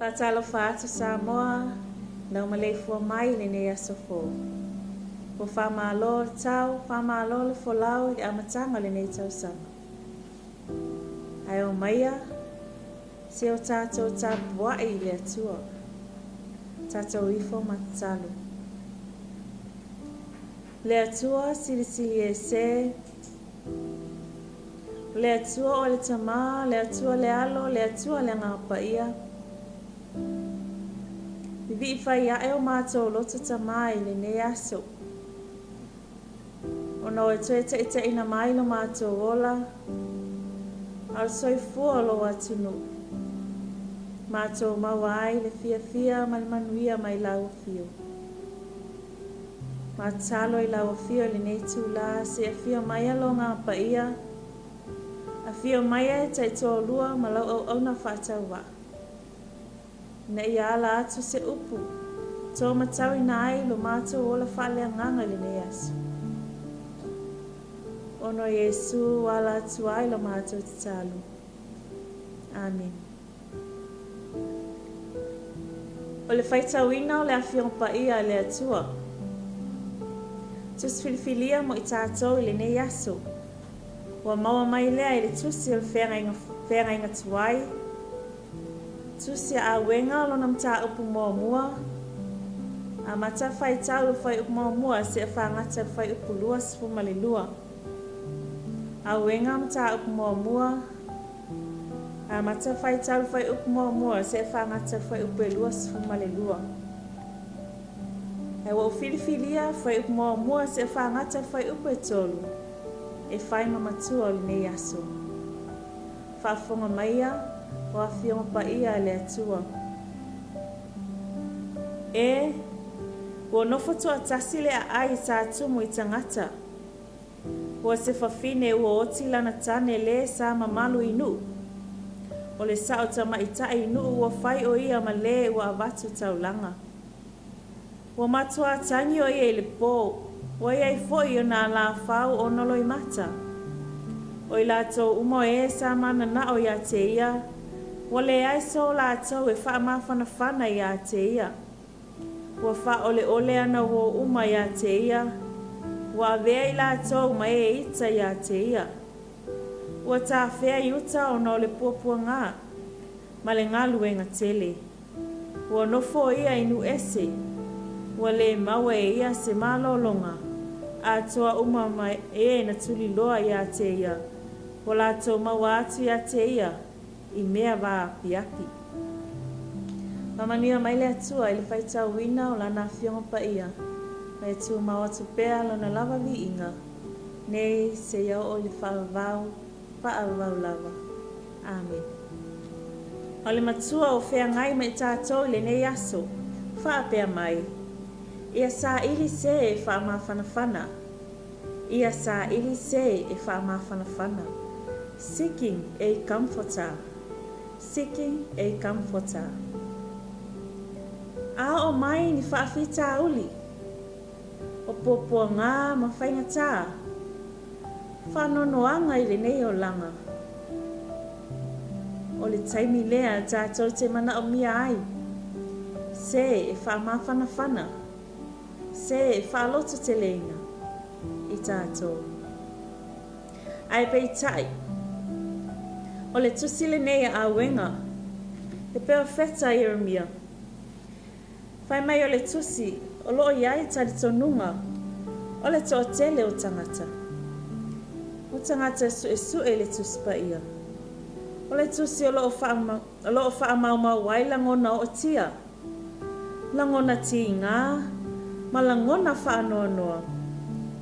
Faatalofa atu Samoa, lau maleifua mai i lenei aso fou. Ua faamalo le tau, faamalo le folau i le amataga o lenei tausaga. Ae omaia, se o tatou tapuai i le Atua. Tatou ifo ma tatalo. Le Atua Silisili Ese, O le Atua oe le Tama, le Atua le Alo, le Atua le Agaga Paia. Vivii fai ae o matou loto Tama i lenei aso. Ona oe toe taitaiina mai lo matou ola, a o le soifua o lou atunuu. Matou maua ai le fiafia ma le manuia mai lau afio. Matalo i lau afio i lenei itula, se afio maia lo Agaga Paia, afio maia e taitoalua ma lau auauna faatauvaa, ina ia ala atu se upu tomatauina ai lo matou ola faaleagaga i lenei aso. Ona o Iesu ua ala atu ai lo matou tatalo. Amene. O le faitauina o le Afioga Paia a le Atua. Tusi filifilia mo i tatou i lenei aso. Ua maua mai lea i le tusi o le feagaiga, feagaiga tuai, tusi a Auega o lona mataupu muamua, amata faitau le fuaiupu muamua seia fagata le fuaiupu 22. Auega mataupu muamua, Amata faitau le fuaiupu muamua seia fagata le fuaiupu e 22. Ae ua ou filifilia fuaiupu muamua seia fagata le fuaiupu e tolu e fai ma matua o lenei aso. Faafofoga maia, o Afioga Paia a le Atua. E, ua nofo toatasi le aai sa tumu i tagata. Ua se fafine ua oti lana tane le sa mamalu i Nuʻu. O le sao tamaitai i Nuʻu ua fai o ia ma le ua avatu taulaga. Ua matuā tangi o ia i le pō, ua iai foi ona alafau o Noloimata. O i latou uma o e sa mananao iā te ia, ua leai so latou e faamafanafana iā te ia. Ua faaʻoleʻole ana uō uma iā te ia, ua avea i latou ma e ita iā te ia. Ua tafea i uta ona o le puapuagā ma le galuega tele. Ua nofo ia i Nuʻese, ua lē maua e ia se malologa atoa uma ma e na tuliloa iā te ia, ua latou maua atu iā te ia i mea vaapiapi. Faamanuia mai le Atua i le faitauina o Lana Afioga Paia, ma e tumau atu pea Lona lava viiga, nei seia oo i le faavavau, faavavau lava. Amene. O le Matua o feagai ma i tatou i lenei aso, faapea mai, Ia saili se e faamafanafana. Ia saili se e faamafanafana. Seeking a comforter. Seeking a comforter. A oo mai ni faafitauli, o puapuagā ma faigatā, faanoanoaga i lenei olaga, o le taimi lea tatou te manaomia ai se e faamafanafana. Se e faalototeleina i tatou. Ae peitai, o le tusi lenei a Auega, le perofeta a Ieremia, fai mai o le tusi o lo o i ai talitonuga o le toatele o tagata. O tagata e suesue i le Tusi Paia. O le tusi o lo o faamaumau ai lagona ootia. Lagona tīgā ma lagona faanoanoa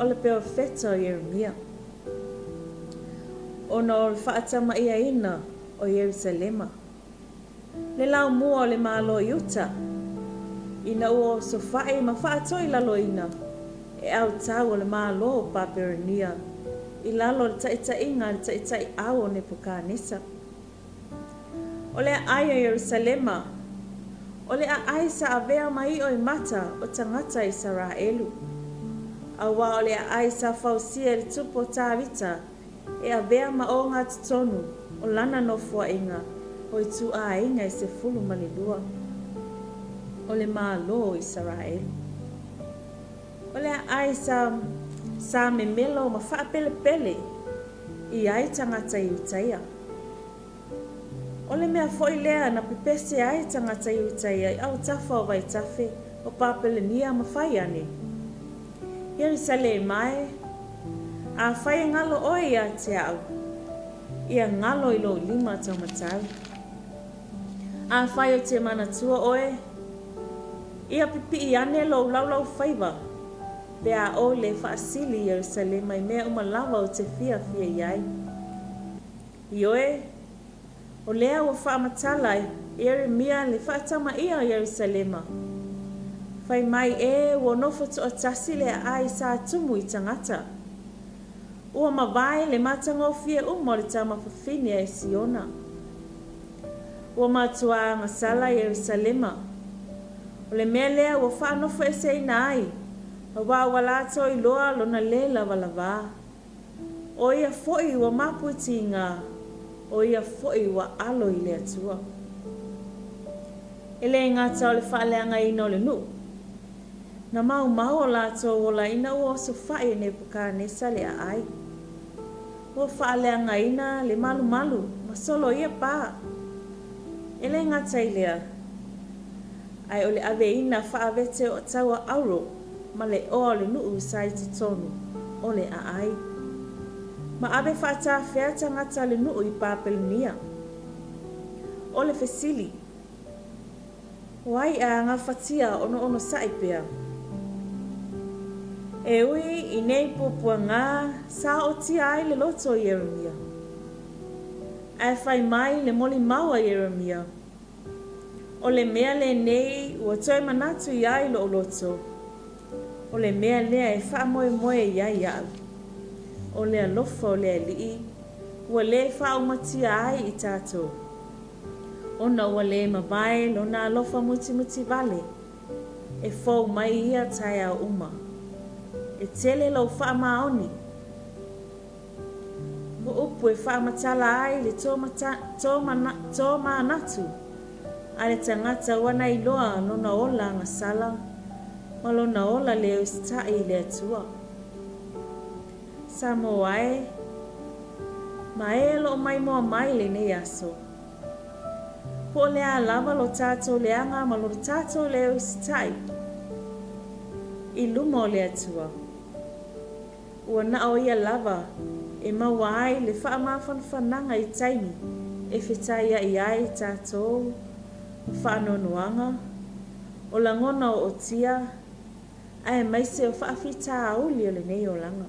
o le perofeta o Ieremia, ona o le faatama'iaina o Ierusalema, le laumua o le malo i uta, ina ua osofa'i ma faatoilaloina e autau o le malo o Paperonia i lalo o le taitaiga a le taitai'au o Nepukanesa. O le aai o Ierusalema, o le aai sa avea ma iʻo i mata o tagata Isaraelu, auā o le aai sa fausia e le tupu o Tāvita e avea ma ogatotonu o lana nofoaiga O ituaiga e 12 o le Malo o Isaraelu. O le aai sa sa memelo ma faapelepele i ai tagata Iutaia. O le mea foi lea na pepese ai tagata Iutaia i autafa o vaitafe o Papelenia ma fai ane, Ierusalema e, afai e galo oe ia te au, ia galo i lou lima taumatau. Afai ou te manatua oe, ia pipii ane lou laulaufaiva, pe a ou le faasili i Ierusalema i mea uma lava ou te fiafia i ai. Ioe, o lea ua faamatala e Ieremia le faatamaia o Ierusalema, fai mai ē ua nofo toatasi le aai sa tumu i tagata. Ua mavae le matagofie uma o le tama fafine a Siona. Ua matua agasala Ierusalema. O le mea lea ua faanofoeseina ai, auā ua latou iloa lona lē lavalavā. O ia foi ua mapu i tiga, o ia foi ua alo i le Atua. E lē gata o le faaleagaina o le nuu, na maumau o latou ola ina ua osofai e Nepukanesa le aai. Ua faaleagaina le malumalu ma soloia pa. E lē gata i lea, ae o le aveina faavete o taua auro ma le oa o le nuu sa i totonu o le aai. Ma ave faatafea tagata a le nuu i Papelenia. O le fesili, O ai a gafatia ona onosai pea? E ui i nei puapuaga sa ootia ai le loto o Ieremia. Ae fai mai le molimau a Ieremia, O le mea lenei ua toe manatu i ai lou loto, o le mea lea e faamoemoe i ai au, o le alofa o le Alii ua lē faaumatia ai i tatou, ona ua lē mavae lona alofa mutimuti vale, e fou mai ia taeao uma. E tele lou faamaoni. O upu e faamatala ai le tomanatu a le tagata ua na iloa lona ola agasala ma lona ola le usitai i le Atua. Samoa e, ma e o lo o maimoa mai lenei aso. Po o le a lava lo tatou leaga ma lo tatou le usitai i luma o le Atua, ua na o Ia lava e maua ai le faamafanafanaga i taimi e fetaiai ai tatou ma faanoanoaga, o lagona ootia, aemaise o faafitauli o lenei olaga.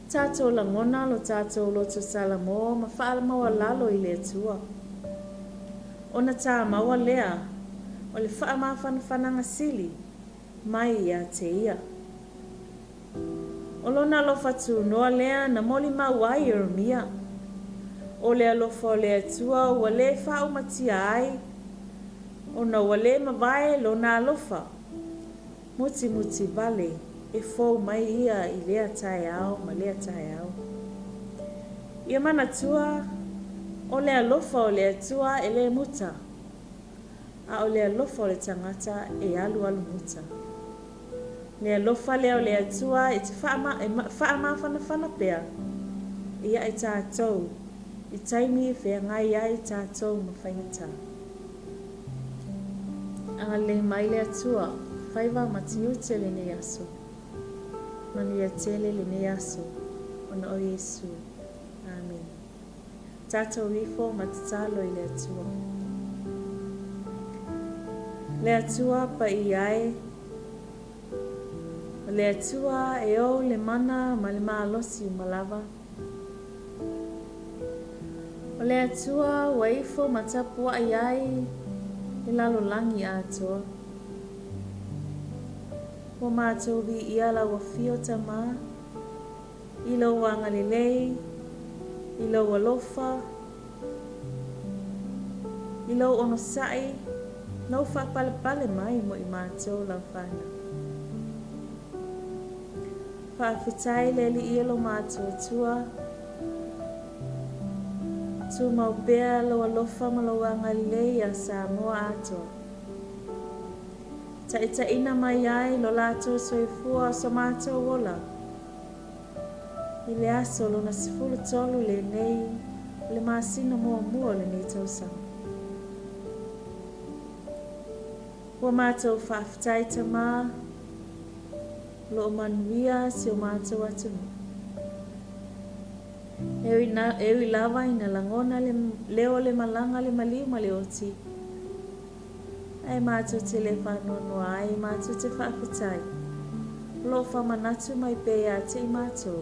Tatou lagona lo tatou loto salamo ma faamaualalo i le Atua. Ona tāmaua lea o le faamafanafanaga sili mai ia te Ia. O lona alofa tunoa lea na molimau ai Ieremia, O le alofa o le Atua ua lē faaumatia ai, ona ua lē mavae lona alofa, mutimuti vale e fou mai ia i lea taeao ma lea taeao. Ia manatua, o le alofa o le Atua e lē muta, a o le alofa o le tagata e alualu muta. Le alofa lea o le Atua e te faamafanafana pea ia i tatou i taimi e feagai ai tatou ma faigata. Agalelei mai le Atua, faiva ma tiute lenei aso. Manuia tele lenei aso ona o Iesu. Amene. Tatou ifo ma tatalo i le Atua. Le Atua paia e, o le Atua e ou le mana ma le malosi uma lava. O le Atua ua ifo ma tapuai ai le lalolagi atoa. Ua matou viia lau afio Tama i lou agalelei, i lou alofa, i lou onosai, lou faapalepale mai mo i matou lau fanau. Faafetai le Alii e lo matou Atua. Tumau pea lou alofa ma lou agalelei iā Samoa atoa. Taitaiina mai ai lo latou soifua o so matou ola i le aso lona 13 lenei o le masina muamua o lenei tausaga. Ua matou faafetai Tama, o lo o manuia si o matou atunuu. E ui lava ina lagona le leo o le malaga a le maliu ma le oti, ae matou te le faanoanoa ai, matou te faafetai, o lo o faamanatu mai pea ia te i matou,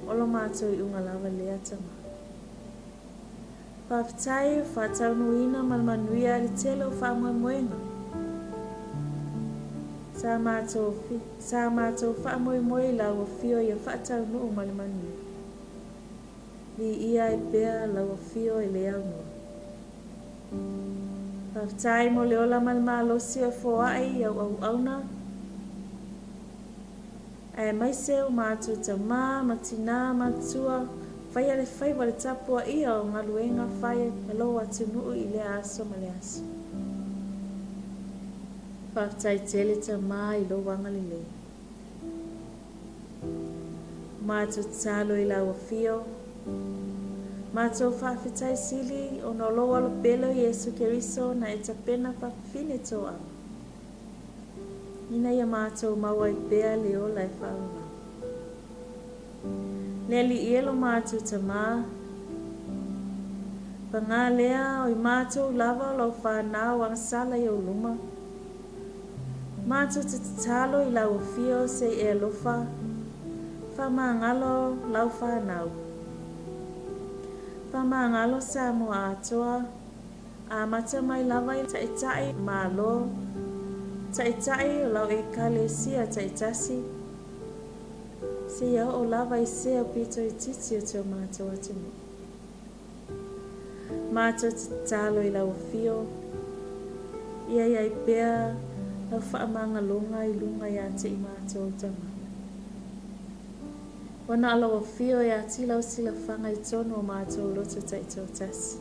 o lo matou iuga lava lea Tama. Faafetai ua faataunuuina ma le manuia le tele o faamoemoega. Sa matou sa matou faamoemoe i lau afio ia faataunuu ma le manuia. Viia ai pea lau afio e le aunoa. Faafetai mo le ola ma le malosi o e foai i au auauna. Aemaise o matou tama ma tina matua, faia le faiva le tapuaia o galuega fai a lou atunuu i lea aso ma lea aso. Faafetai tele Tama i lou agalelei. Matou tatalo i lau afio. Matou faafetai sili ona o lou alo pele o Iesu Keriso na e tapena faafafine toaga. Ina ia matou mau ai pea le ola e faaauau. Le Alii e lo matou Tama, pagā lea o i matou lava o lau fanau agasala i ou luma, matou te tatalo i lau afio se i e alofa, faamagalo lau fanau. Faamagalo Samoa atoa. Amata mai lava i Taitai Malo, Taitai o lau Ekalesia taitasi, seia oo lava i sea o pito itiiti o te o matou atunuu. Matou te tatalo i lau afio, ia i ai pea lau faamagaloga i luga ia te i matou Tama. Ua na o lau afio e ati lau silafaga i tonu o matou loto taitoatasi.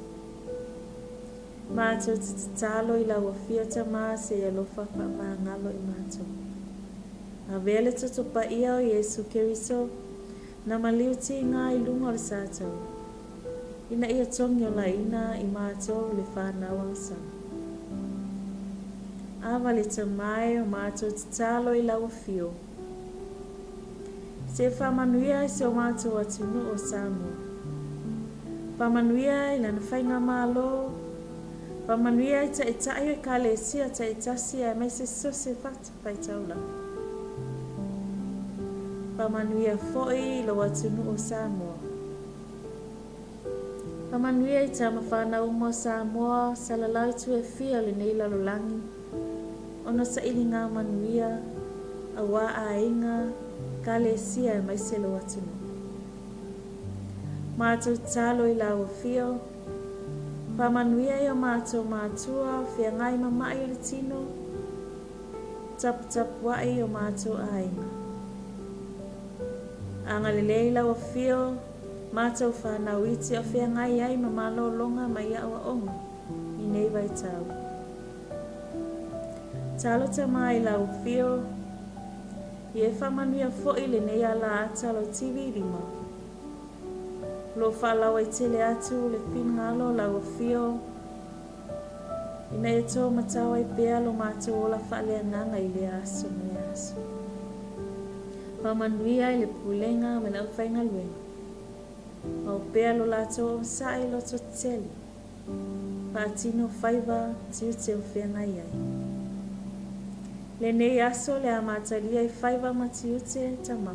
Matou te tatalo i lau afio Tama se i alofa faamagalo i matou. Avea le toto paia o Iesu Keriso na maliu tiga i luga o le sataua, ina ia togiolaina i matou le fanau agasala. Ava le Tama e o matou tatalo i lau afio. Se faamanuia i si o matou atunuu o Samoa. Faamanuia i lana faigamalo. Faamanuia i taitai o Ekalesia taitasi aemaise so se fatafaitaulaga. Faamanuia foi i lou atunuu o Samoa. Faamanuia i tama fanau uma o Samoa, salalau i itu e fia o lenei lalolagi, ona sailiga manuia aua aiga, ekalesia aemaise lou atunuu. Matou tatalo i lau afio, faamanuia i o matou matua, feagai ma ma'i o le tino, taputapua'i o matou aiga. Agalelei lau afio, matou fanau iti o feagai ai ma malologa mai aoaoga i nei vaitau. Talo Tama i lau afio, ia e faamanuia foi lenei ala ata lau TV lima. O lo o faalauaitele atu le finagalo o lau afio, ina ia tou matau ai pea lo matou ola faaleagaga i lea aso ma lea aso. Faamanuia i le pulega ma le aufaigaluega. Mau pea lo latou onosai lototetele, faatino faiva tiute o feagai ai. Lenei aso le amatalia i faiva ma tiute, Tama.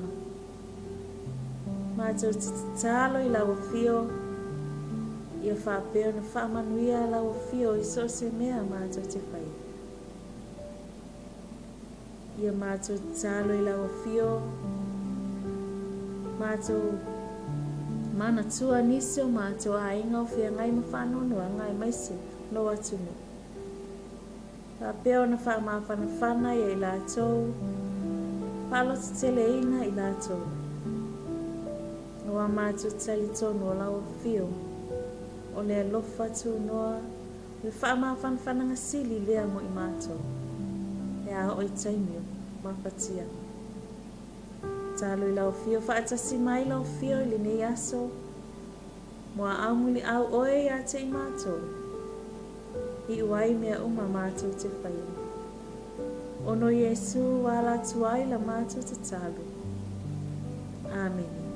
Matou te tatalo i lau afio, ia faapea ona faamanuia lau afio i so o se mea matou te faia. Ia matou tatalo i lau afio, matou manatua nisi o matou aiga o feagai ma faanoanoaga aemaise lou atunuu. Faapea ona faamafanafana ia i latou, faalototeteleina i latou. Aua matou talitonu o lau afio. O le alofa tunoa, o le faamafanafanaga sili lea mo i matou, e a oo i taimi o mafatiaga. Tatalo i lau Afio faatasi mai lau Afio i lenei aso, Muaau muliau oe ia te i matou, iu ai mea uma matou te faia. Ono Iesu ua ala atu ai la matou tatalo. Amene.